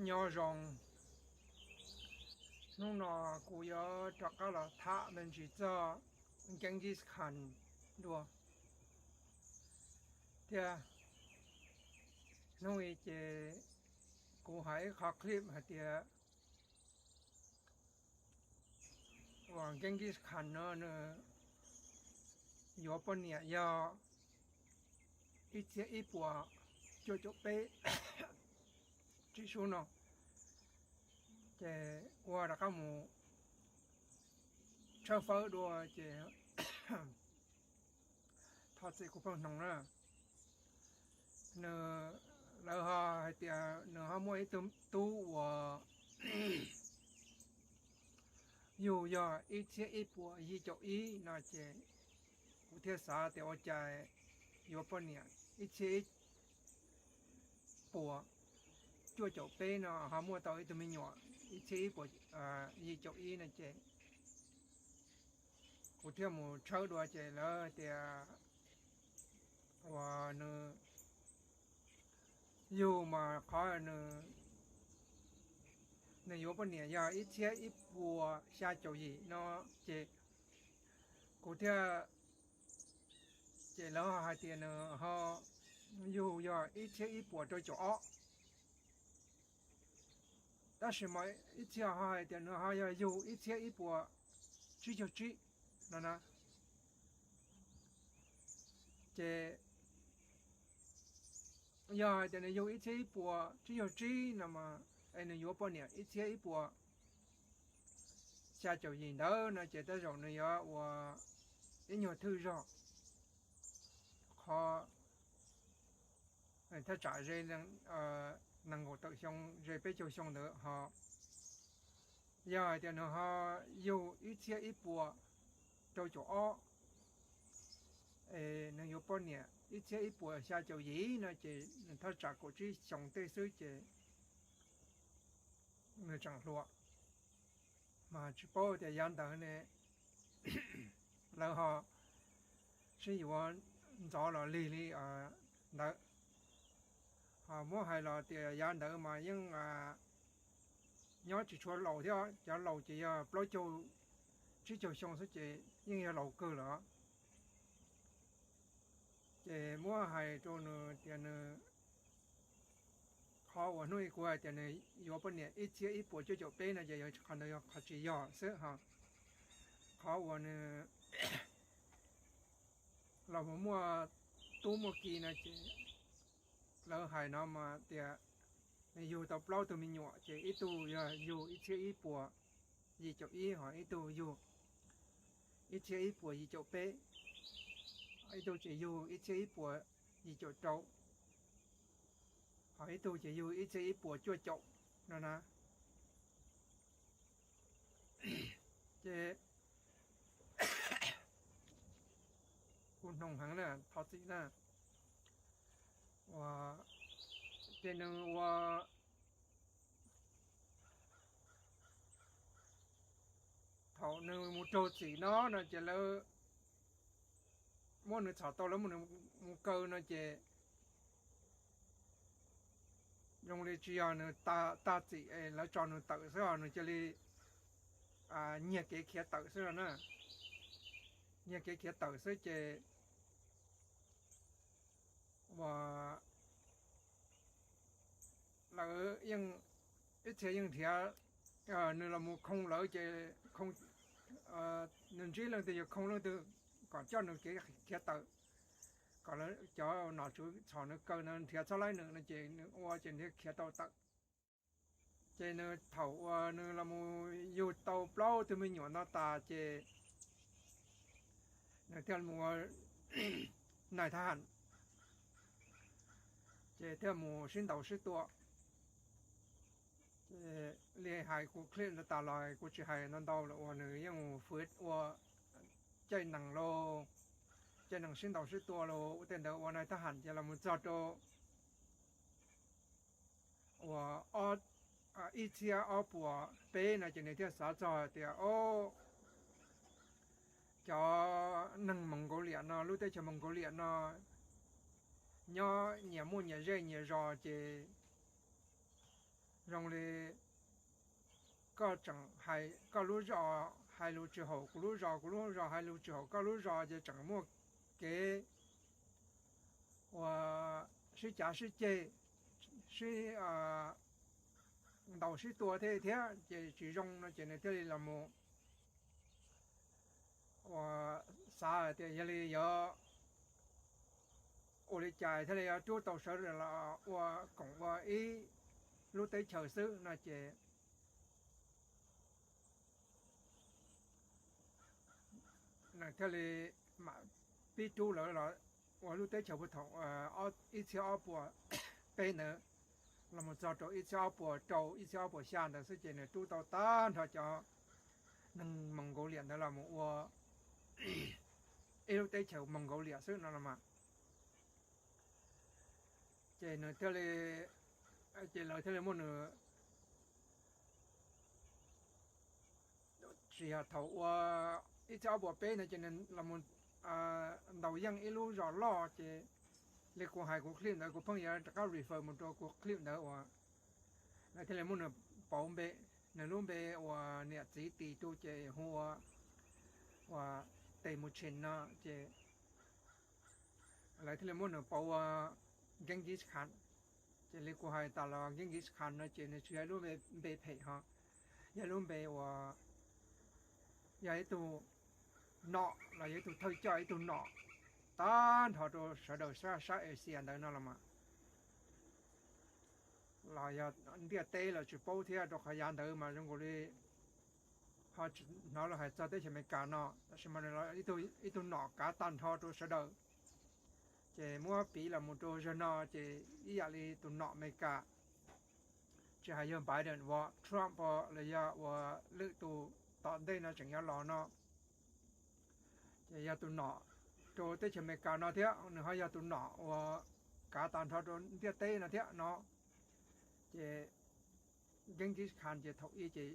Nyob zoo, hnub no kuv yuav rov qab los tham me ntsis txog Genghis Khan dua thiab. Hnub i ces kuv hais ib qho clip hais tias uas Genghis Khan no nws yuav poj niam yog ib txhiab ib puas cuaj caum peb tsis sub no. Ces ua rov qab mus tshawb fawb dua ces thov txim kuv pheej hnoos na. Nws, lawv ho hais tias nws ho muaj ib tug tub uas yug yog ib txhiab ib puas yim caum ib no ces kuv thiaj xav tias ua cas yuav poj niam ib txhiab ib puas cuaj caum peb no ho muaj tau ib tug me nyuam ib txhiab ib puas yim caum ib no ces kuv thiaj mus tshawb dua ces lawv tias uas nws yug mas qhov nws, nws yuav poj niam yog ib txhiab ib puas xya caum yim no ces kuv thiaj, ces lawv ho hais tias nws ho yug yog ib txhiab ib puas rau caum ob. Tab sis mas ib txhia ho hais tias nws ho yog yug ib txhiab ib puas tsib caug tsib no na. Ces yog hais tias nws yug ib txhiab ib puas tsib caug tsib no mas es nws yuav poj niam ib txhiab ib puas xya caum yim ntawd no ces tej zaum nws yuav ua ib nyuag thwj zog qhov thaj tsam ze nees nkaum tawm xyoo, ze peb caug xyoo ntawd ho yog hais tias nws ho yug ib txhiab ib puas rau caum ob, es nws yuav poj niam ib txhiab ib puas xya caum yim no ces nws thaj tsam kaum tsib xyoo tej xwb ces nws tseem hluas. Mas tsis paub tias yav ntawd ne lawv ho sib yuav ntxov los lig li ntawd. Ho muab hais los tias yav ntawd mas yeej nyob tsis tshua laus thiab, cov laus ces yog plaub caug tsib caug xyoo xwb ces yeej yog laus kawg lawm. Ces muab hais rau nws tias nws, qhov uas hnub i kuv hais tias nws yuav poj niam ib txhiab ib puas cuaj caum peb no ces yog qhov ntawd yog qhov tsis yog xwb ho. Qhov uas nws los mus muaj tub muaj ki no ces lawv hais no mas tias nws yug tau plaub tug me nyuam ces ib tug yog yug ib txhiab ib puas yim caum ib ho ib tug yug ib txhiab ib puas yim caum peb, ib tug ces yug ib txhiab ib puas yim caum rau, ho ib tug ces yug ib txhiab ib puas cuaj caum no na. Ces kuv hnoos heev na, thov txim na. Ua, ces nws ua, thaum nws mus raug txim no no ces lawv muab nws txhom tau, lawv muab nws mus kaw no ces zoo li tsis yog nws tag txim, lawv tso nws tawm xwb os, nws cia li nyiag kev khiav tawm xwb no na. Nyiag kev khiav tawm xwb ces ua, lawv yeej, ib txhia yeej nrhiav nws los mus khoo lawv ces nws ntsib leej twg yog khoo leej twg kom coj nws kev khiav tawm, kom cov nom tswv txhom nws kaw no nrhiav txhob laib nws no ces nws ua ces nws khiav tau tawm. Ces nws thaum uas nws los mus yug tau plaub tug me nyuam no tas ces nws thiaj mus ua nais thab ham, ces thiaj mus sib ntaus sib tua. Li hais kuv clip ntawd tas los kuv tsis hais ntau ntau lawm uas nws yeej mus fwv ua caij nees lauj, caij nees sib ntaus sib tua lauj, ua tej ntawd ua nais thab ham ces los mus txog rau uas ib txhiab ob puas peb no ces nws thiaj xav txog tias o, cov neeg Mongolia no, lub teb chaws Mongolia no nyob nyias muaj nyias zej nyias zos ces zoo li koj tseem hais koj lub zos hais lus tsis haum kuv lub zos, kuv lub zos hais lus tsis haum koj lub zos, ces tseem muaj kev uas sib cav sib ceg, sib ntaus sib tua thiab thiab ces tsis zoo no ces nws thiaj li los mus uas xav hais tias yog li yuav ua li cas thiaj li yuav rub tau sawv daws los ua koom ua ib lub teb chaws xwb no ces nws thiaj li mam pib rub lawv los ua lub teb chaws puag thaum ib txhiab ob puas peb ntawd los mus txog rau ib txhiab ob puas rau ib txhiab ob puas xya ntawd xwb ces nws rub tau tag nrho cov neeg Mongolia ntawd los mus ua ib lub teb chaws Mongolia xwb no los mas. Ces nws thiaj li, ces lawv thiaj li muab nws, tsis yog thaum ua ib txhiab ob puas peb ntawd ces nws los mus ntaus yeej ib lub zos loj ces li kuv hais kuv clip ntawd kuv pheej yuav rov qab refer mus rau kuv clip ntawd uas lawv thiaj li muab nws pauv npe, nws lub npe uas niam txiv tis rau ces hu ua uas Temujin no ces lawv thiaj li muab nws pauv ua Genghis Khan. Ces li kuv hais tas los Genghis Khan no ces nws tsis yog ib lub npe phem ho, yog lub npe uas yog ib tug nom los yog ib tug thawj coj ib tug nom tag nrho rau sawv daws sab Asia ntawd no los mas. Los yog ntiaj teb los tsis paub thiab rau qhov yav ntawd mas zoo nkaus li ho tsis hnov lawv hais txog teb chaws Amelikas no, tab sis mas nws ib tug nom kav tag nrho rau sawv daws. Ces muab piv los mus rau zaum no ces ib yam li tus nom Amelikas, tsis hais yog Biden uas Trump los yog uas lwm tus tom ntej no tseem yuav los no, ces yog tus nom rau teb chaws Amelikas no thiab nws ho yog tus nom uas kav tag nrho rau ntiaj teb no thiab no. Ces Genghis Khan ces thaum ub ces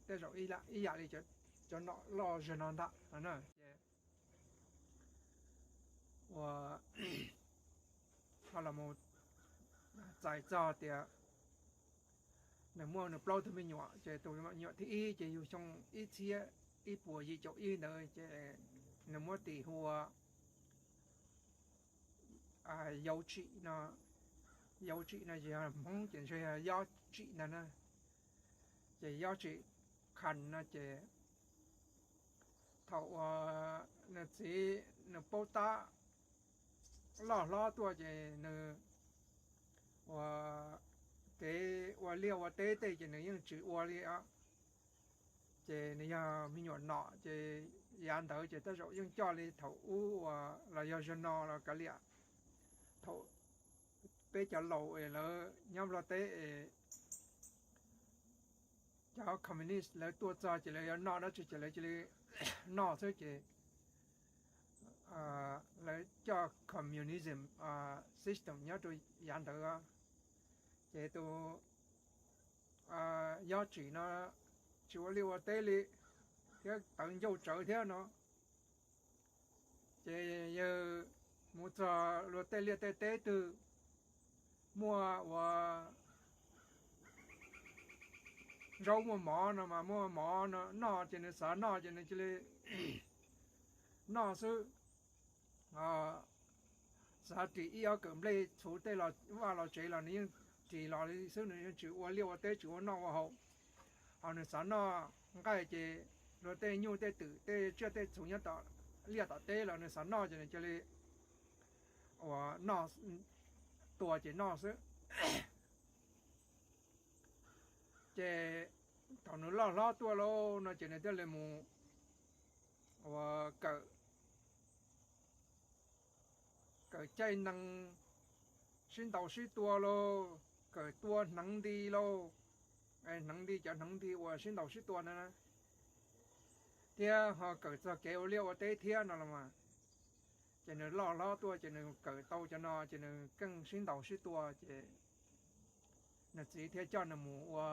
tej zaum ib yam li cov nom loj zaum no ntag no ces ua ho los mus txais txog tias nws muaj nws plaub tug me nyuam ces tus me nyuam thib ib ces yug xyoo ib txhiab ib puas yim caum ib ntawd ces nws muab tis hu ua Yauv Tsim no. Yauv Tsim no ces yog Hmoob ces ntshe yog Yob Tsim ntag na. Ces Yob Tsim Khan no ces thaum uas nws txiv nws paub tab loj hlob tuaj ces nws ua kev ua liaj ua teb tej ces nws yeej tsis ua li. Ces nws yog me nyuam nom ces yav ntawd ces tej zaum yeej coj li thaum ub uas los yog zaum no los kav liam, thaum peb cov laus es lawv nyob Nplog teb es cov communist lawv tuaj txog ces lawv yuav noj dab tsi ces lawv cia li noj xwb ces lawv coj communism system nyob rau yav ntawd. Ces tus Yob Tsim no tsis ua liaj ua teb li thiab tawv ncauj tsawv thiab no. Ces yawg mus txog luag tej liaj tej teb twg muaj ua zaub muaj mov no mas muaj mov no noj ces nws xav noj ces nws cia li noj xwb. Xav ris ib ob kawm nplej txhuv tej los vaj los tsev los nws yeej ris los li xwb, nws yeej tsis ua liaj ua teb tsis ua noj ua haus. Ho nws xav noj nqaij ces luag tej nyuj tej twm tej tsiaj tej txhu nyob tom liaj tom teb los nws xav noj ces nws cia li ua noj, tua ces noj xwb. Ces thaum nws loj hlob tuaj lauj no ces nws thiaj li mus ua kawm, kawm caij nees sib ntaus sib tua lauj, kawm tua hneev nti lauj, hneev nti cov hneev nti uas sib ntaus sib tua na, thiab ho kawm txog kev ua liaj ua teb thiab no los mas. Ces nws loj hlob tuaj ces nws kawm tau cov no ces nws keej sib ntaus sib tua ces nws txiv thiaj coj nws mus ua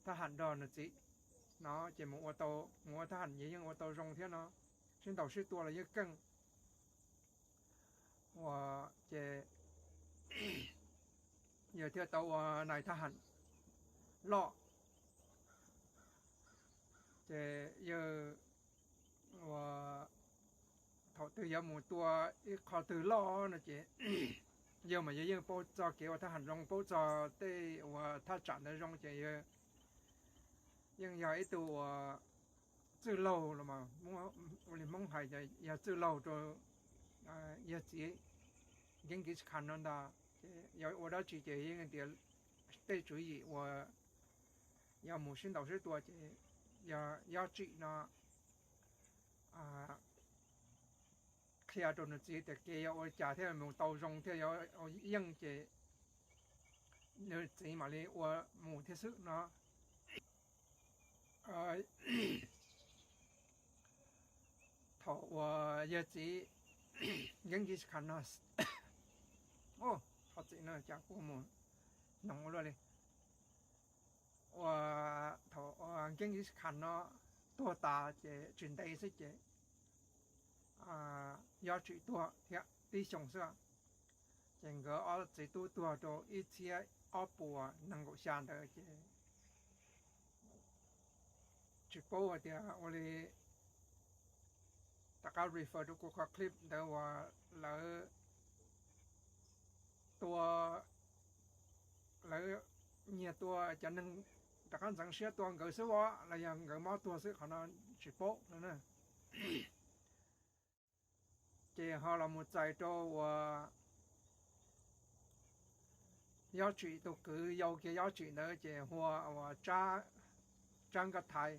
thab ham nrog nws txiv no ces mus ua tau, mus ua thab ham ces yeej ua tau zoo thiab no, sib ntaus sib tua los yeej keej. Ua ces yawg thiaj tau ua nais thab ham loj. Ces yawg ua thaum twg yuav mus tua ib qho twg loj no ces yawg mas yawg yeej paub txog kev ua thab ham zoo, paub txog tej uas thaj tsam ntawd zoo ces yawg yeej yog ib tug uas txwj laug los mas, ua li Hmoob hais yog txwj laug rau yawg txiv Genghis Khan no ntag. Ces yog ua dab tsi ces yeej tias tej tswv yim uas yog mus sib ntaus sib tua ces yog Yob Tsim no qhia rau nws txiv tias kev yuav ua cas thiaj mus tau zoo thiaj yuav yeej ces nws txiv mam li ua mus thiab xwb no. Thaum uas yawg txiv Genghis Khan no, thov txim no cas kuv mus hnoos ua luaj li. Ua thaum Genghis Khan no tuag tas ces tsis ntev xwb ces Yob Tsim tuag thiab tib xyoo xwb, ces nkawd ob txiv tub tuag rau ib txhiab ob puas nees nkaum xya ntawd ces tsis paub hais tias ua li rov qab refer rau kuv qhov clip ntawd uas lawv tua, lawv nyiag tua cov neeg rov qab ntxeev siab tua nkawd xwb os los yog nkawd mob tuag xwb, qhov no tsis paub no na. Ces ho los mus txais rau uas Yob Tsim tus kwv yau kiag Yob Tsim ntawd ces hu ua Tsab Nkaj Thaiv.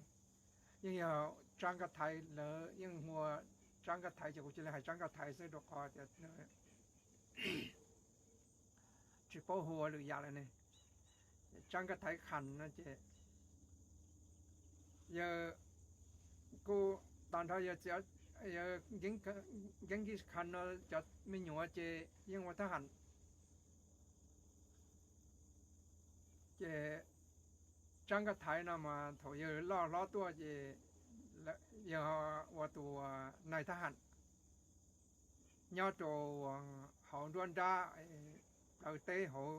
Yeej yog Tsab Nkaj Thaiv, lawv yeej hu ua Tsab Nkaj Thaiv ces kuv cia li hais Tsab Nkaj Thaiv xwb rau qhov tias tsis paub hu ua lwm yam lawm ne. Tsab Nkaj Thaiv Khas no ces yawg kuj tag nrho yawg txiv, yawg Genghis Khan no cov me nyuam ces yeej ua thab ham. Ces Tsab Nkaj Thaiv no mas thaum yawg loj hlob tuaj ces yawg ua tus nais thab ham nyob rau hauv nruab nrab plawv teb hauv.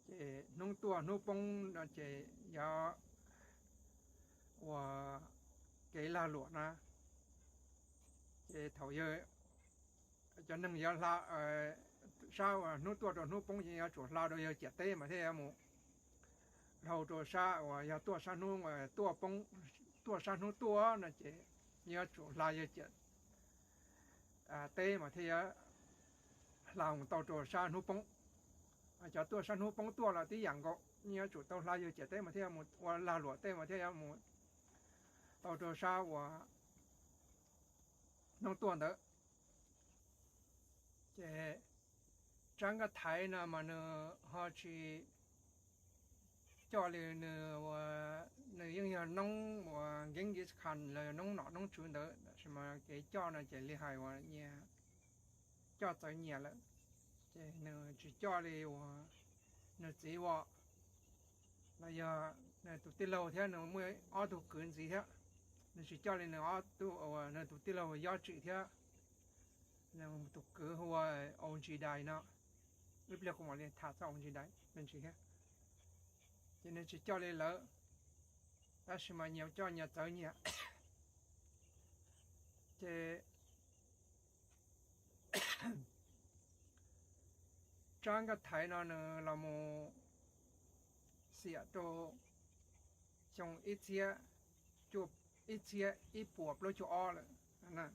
Ces hnub tuaj hnub poob no ces yog ua kev lag luam na. Ces thaum yawg, cov neeg yuav hla, sab uas hnub tuaj rau hnub poob ces yuav tsum hla rau yawg ciam teb mas thiaj yuav mus dhau rau sab uas yog tuaj sab hnub, tuaj poob, tuaj sab hnub tuaj no ces yuav tsum hla yawg ciam teb mas thiaj yuav hla mus tau rau sab hnub poob. Cov tuaj sab hnub poob tuaj los tib yam nkaus, yeej yuav tsum tau hla yawg ciam teb mas thiaj mus ua lag luam tej mas thiaj yuav mus tau rau sab uas hnub tuaj ntawd. Ces Tsab Nkaj Thaiv no mas nws ho tsis coj li nws, nws yeej yog noob uas Genghis Khan los yog noob nom noob tswv ntawd, tab sis mas kev coj no ces li hais uas nyias coj txawv nyias lawm. Ces nws tsis coj li uas nws txiv ua, los yog nws tus tij laug thiab nws muaj ob tug kwv ntxiv thiab. Nws tsis coj li nws ob tug, nws tus tij laug Yob Tsim thiab nws tus kwv hu ua Aunjidais no. Ib pliag kuv mam li tham txog Aunjidais me ntsis thiab. Ces nws tsis coj li lawv, tab sis mas nyias coj nyias txawv nyias. Ces Tsab Nkaj Thaiv no nws los mus xiam rau xyoo ib txhiab, ib txhiab ib puas plaub caug ob lawm.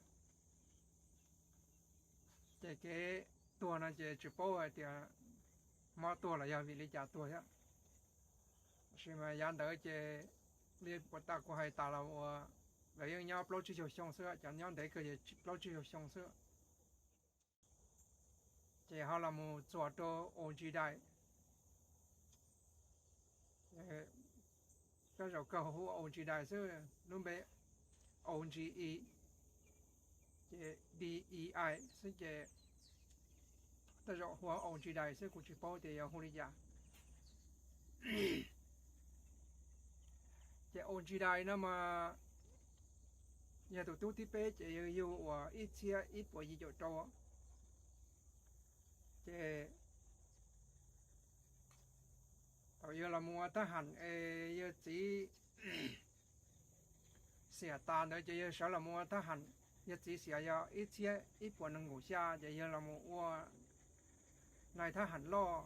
Ces kev tuag no ces tsis paub hais tias mob tuag los yog vim li cas tuag thiab. Tab sis mas yav ntawd ces li puas tas kuv hais tas los uas lawv yeej nyob plaub tsib caug xyoo xwb, cov nyob ntev kawg ces plaub tsib caug xyoo xwb. Ces ho los mus txuas rau Aunjidais. Tej zaum kawg hu ua Aunjidais xwb, lub npe Aunji, ces D E I xwb ces tej zaum hu ua Aunjidais xwb, kuv tsis paub tias yuav hu li cas. Ces Aunjidais no mas yog tus tub thib peb ces yawg yug uas ib txhiab ib puas yim caum rau. Ces Thaum yawg los mus ua thab ham es yawg txiv xiam tas ntawd ces yawg sawv los mus ua thab ham. Yawg txiv xiam yog ib txhiab ib puas nees nkaum xya ces yawg los mus ua nais thab ham loj,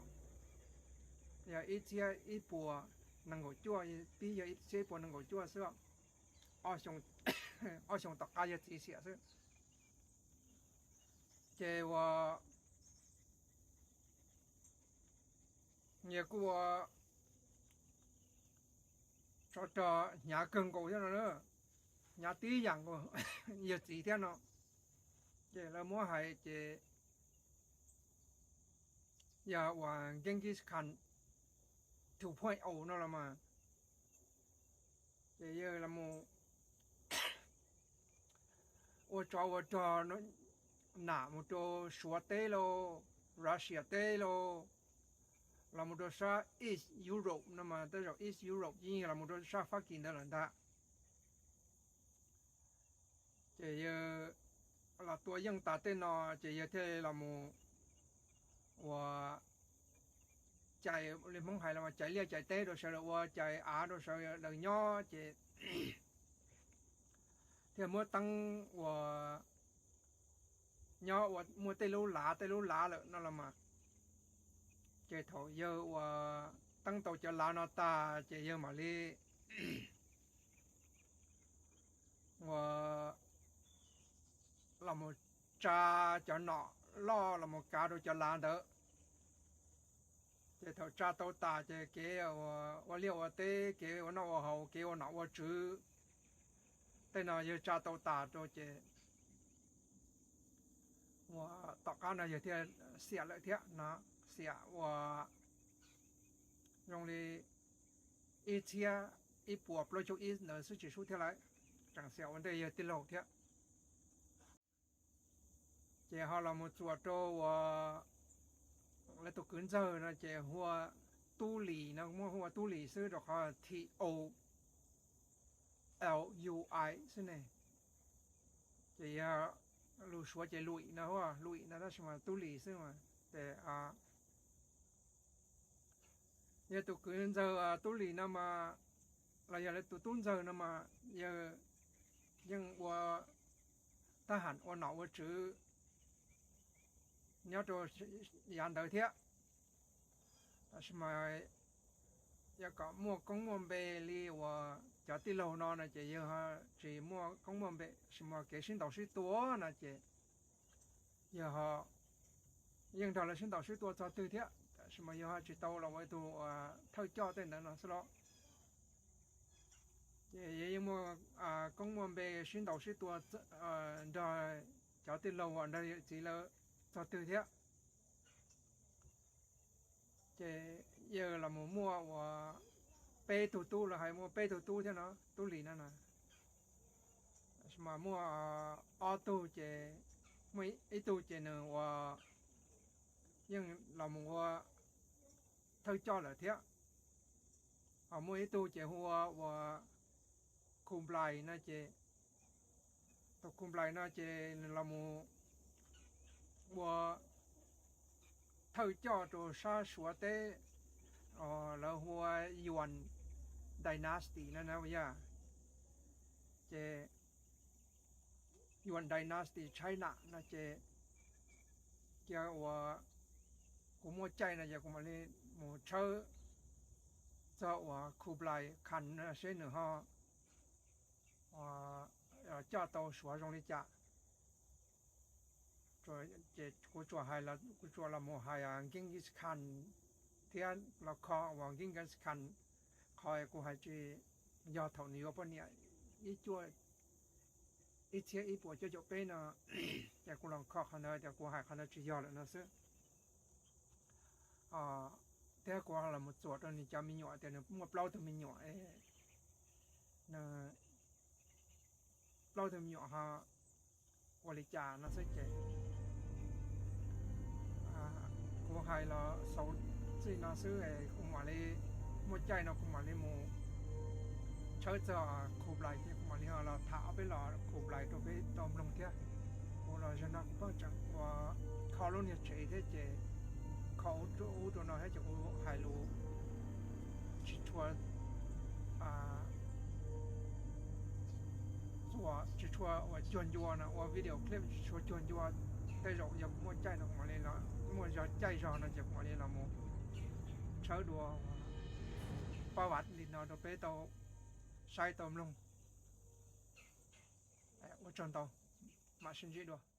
yog ib txhiab ib puas nees nkaum cuaj, pib yog ib txhiab ib puas nees nkaum cuaj xwb, ob xyoo tom qab yawg txiv xiam xwb. Ces ua, yawg kuj ua tsov rog hnyav kawg nkaus thiab no, hnyav tib yam nkaus yawg txiv thiab no. Ces lawv muab hais ces yog uas Genghis Khan two point o no los mas. Ces yawg los mus ua tsov ua rog nam mus rau Suav teb lauj, Russia teb lauj, los mus rau sab East Europe no mas, tej zaum East Europe yeej los mus rau sab Fab Kis ntawd lawm ntag. Ces yawg los tua yeej tas tej no ces yawg thiaj los mus ua cais, li Hmoob hais los cais liaj cais teb rau sawv daws, ua cais av rau sawv daws nyob ces thiaj muab teeb ua nyob ua muaj tej lub lav tej lub lav lawm no los mas. Ces thaum yawg ua teeb tau cov lav no tas ces yawg mam li ua los mus tsa cov nom loj los mus kav rau cov lav ntawd. Ces thaum tsa tau tas ces kev ua liaj ua teb, kev ua noj ua haus, kev ua nom ua tswv, tej no yawg tsa tau tas rau ces ua tom qab no yawg thiaj xiam lawm thiab no, xiam ua zoo li ib txhiab ib puas plaub caug ib ntawd xwb tsis sub thiab lawm, tseem xiam ua ntej yawg tij laug thiab. Ces ho los mus txuas rau uas lawv tus kwv ntxawg no ces hu ua Tub Lis no, muaj hu ua Tub Lis xwb rau qhov T O L U I xwb ne. Ces yog lus Suav ces Luim no, Luim no tab sis mas Tub Lis xwb mas. Ces yog tus kwv ntxawg Tub Lis no mas, los yog lawv tus tub ntxawg no mas, yawg yeej ua thab ham ua nom ua tswv nyob rau yav ntawd thiab. Tab sis mas yog kom muaj koob muaj npe li uas cov tij laug no no ces yawg tsis muaj koob muaj npe, tab sis mas kev sib ntaus sib tua no ces yawg ho yeej nrog lawv sib ntaus sib tua txog twg thiab, tab sis mas yawg ho tsis tau los ua tus thawj coj tej ntawd no xwb los. Ces yawg yeej muaj koob muaj npe sib ntaus sib tua nrog cov tij laug uas nrog yawm txiv lawv txog twg thiab. Ces yawg los mus muaj uas peb tug tub, lawv hais muaj peb tug tub thiab no, Tub Lis no na. Tab sis mas muaj ob tug ces, muaj ib tug ces nws ua yeej los mus ua thawj coj lawm thiab. Ho muaj ib tug ces hu ua uas Kublai no ces, tus Kublai no ces nws los mus ua thawj coj rau sab Suav teb, lawv hu ua Yuan Dynasty no na yog. Ces Yuan Dynasty China no ces cia uas kuv muaj caij no ces kuv mam li mus tshawb txog uas Kublai Khan no seb nws ho coj tau Suav zoo li cas. Ces kuv tsuas hais, kuv tsuas los mus hais Genghis Khan thiab los kho uas Genghis Khan, qhov kuv hais tsis yog thaum nws yuav poj niam ib cuaj, ib txhiab ib puas cuaj caum peb no, ces kuv los kho qhov ntawd tias kuv hais qhov ntawd tsis yog lawm no xwb. Thiab kuv los mus txuas rau nws cov me nyuam tias nws muaj plaub tug me nyuam, nws plaub tug me nyuam ho ua li cas no xwb ces kuv hais los xaus txij no xwb, kuv mam li muaj caij no kuv mam li mus tshawb txog Kublai ces kuv mam li los tham ob peb los Kublai rau peb tau mloog thiab. Kuv los zaum no kuv pheej tseem ua kho lub niag tsev thiab ces kho ub rau no thiab ces kuv hais lus tshua, tsis tshua uas cuag ncua no, ua video clip tsis tshua cuag ncua. Tej zaum yog kuv muaj caij no kuv mam li los, muaj zog caij zog no ces kuv mam li los mus tshawb dua pab vam li no rau peb tau saib tau mloog. Ua tsaug ntau, mam sib ntsib dua.